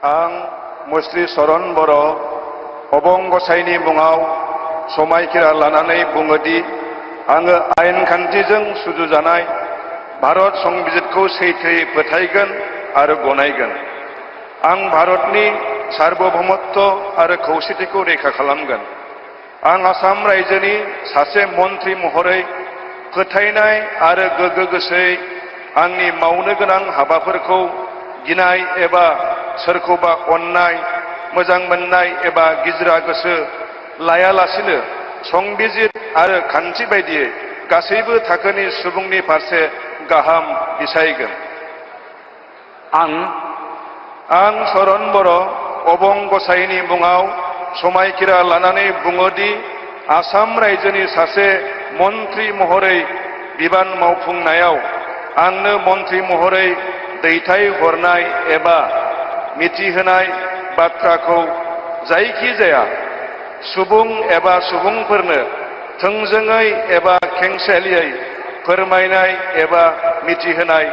आं मुस्रि चरण बर' अबं गसाइनि मुङाव समायखिरा लानानै बुङोदि आङो आयेन खान्थिजों सुजुजानाय भारत संबिजितखौ सैथोयै फोथायगोन आरो गनायगोन। आं भारतनि सार्वभौमत्व आरो खौसेथिखौ रैखा खालामगोन। आं आसाम रायजोनि सासे मन्थ्रि महरै फोथायनाय आरो गोगो गोसोयै आंनि मावनो गोनां हाबाफोरखौ गिनाय एबा सोरखौबा अननाय, मोजां मोननाय एबा गिज्रा गोसो लायालासिनो संबिजित आरो खान्थि बायदियै गासैबो थाखोनि सुबुंनि फारसे गाहाम बिसायगोन। आं चरण बर' अबं गसाइनि मुङाव समायखिरा लानानै बुङोदि आसाम रायजोनि सासे मन्थ्रि महरै बिबान मावफुंनायाव आंनो मन्थ्रि महरै दैथायहरनाय एबा मिथिहोनाय बाथ्राखौ जायखिजाया सुबुं एबा सुबुंफोरनो थोंजोङै एबा खेंसालियायै फोरमायनाय एबा मिथिहोनाय